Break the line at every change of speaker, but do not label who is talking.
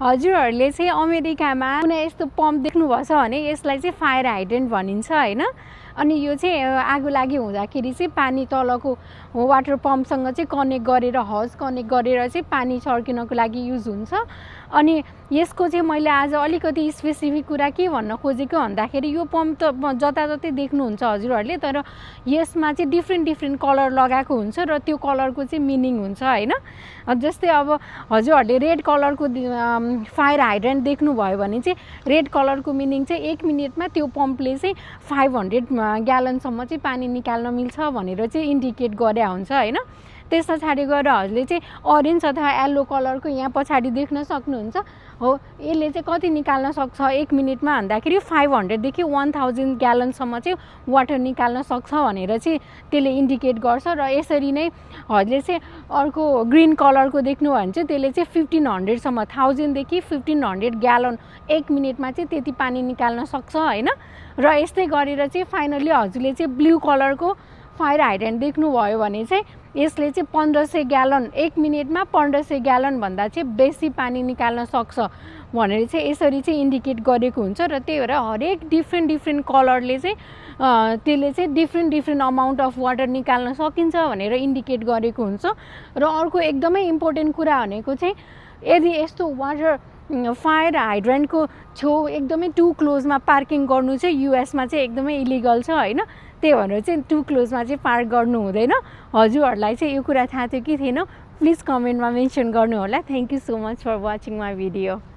हजुरहरूले चाहिँ अमेरिकामा कुनै यस्तो पम्प देख्नुभएको छ भने यसलाई चाहिँ फायर हाइड्रेन्ट भनिन्छ हैन। अनि यो चाहिँ आगो लागि हुँदाखेरि चाहिँ पानी तलको वाटर पम्पसँग चाहिँ कनेक्ट गरेर हज कनेक्ट गरेर चाहिँ पानी छर्किनको लागि युज हुन्छ। अनि यसको चाहिँ मैले आज अलिकति स्पेसिफिक कुरा के भन्न खोजेको भन्दाखेरि यो पम्प त जताततै देख्नुहुन्छ हजुरहरूले, तर यसमा चाहिँ डिफ्रेन्ट कलर लगाएको हुन्छ र त्यो कलरको चाहिँ मिनिङ हुन्छ हैन। जस्तै अब हजुरहरूले रेड कलरको फायर हाइड्रेन्ट देख्नुभयो भने चाहिँ रेड कलरको मिनिङ चाहिँ 1 मिनेटमा त्यो पम्पले चाहिँ 500 ग्यालनसम्म चाहिँ पानी निकाल्न मिल्छ भनेर चाहिँ इन्डिकेट गरे हुन्छ हैन। त्यस पछाडि गएर हजुरले चाहिँ अरेन्ज अथवा येल्लो कलरको यहाँ पछाडि देख्न सक्नुहुन्छ हो। यसले चाहिँ कति निकाल्न सक्छ 1 मिनेटमा भन्दाखेरि 500 देखि 1000 ग्यालनसम्म चाहिँ वाटर निकाल्न सक्छ भनेर चाहिँ त्यसले इन्डिकेट गर्छ। र यसरी नै हजुरले चाहिँ अर्को ग्रीन कलरको देख्नु भने चाहिँ त्यसले चाहिँ 1500 सम्म 1000 देखि 1500 ग्यालन 1 मिनेटमा चाहिँ त्यति पानी निकाल्न सक्छ हैन। र यस्तै गरेर चाहिँ फाइनली हजुरले चाहिँ ब्लू कलरको फायर हाइड्रेन्ट देख्नुभयो भने चाहिँ यसले चाहिँ 1500 ग्यालन 1 मिनेटमा 1500 ग्यालन भन्दा चाहिँ बेसी पानी निकाल्न सक्छ भनेर चाहिँ यसरी चाहिँ इन्डिकेट गरेको हुन्छ। र त्यही भएर हरेक डिफ्रेन्ट कलरले चाहिँ त्यसले चाहिँ डिफ्रेन्ट अमाउन्ट अफ वाटर निकाल्न सकिन्छ भनेर इन्डिकेट गरेको हुन्छ। र अर्को एकदमै इम्पोर्टेन्ट कुरा भनेको चाहिँ यदि यस्तो वाटर फायर हाइड्रेन्टको छेउ एकदमै टु क्लोजमा पार्किङ गर्नु चाहिँ युएसमा चाहिँ एकदमै इलिगल छ हैन। त्यही भएर चाहिँ टु क्लोजमा चाहिँ पार्क गर्नु हुँदैन। हजुरहरूलाई चाहिँ यो कुरा थाहा थियो कि थिएन प्लिज कमेन्टमा मेन्सन गर्नु होला। Thank you so much for watching my video.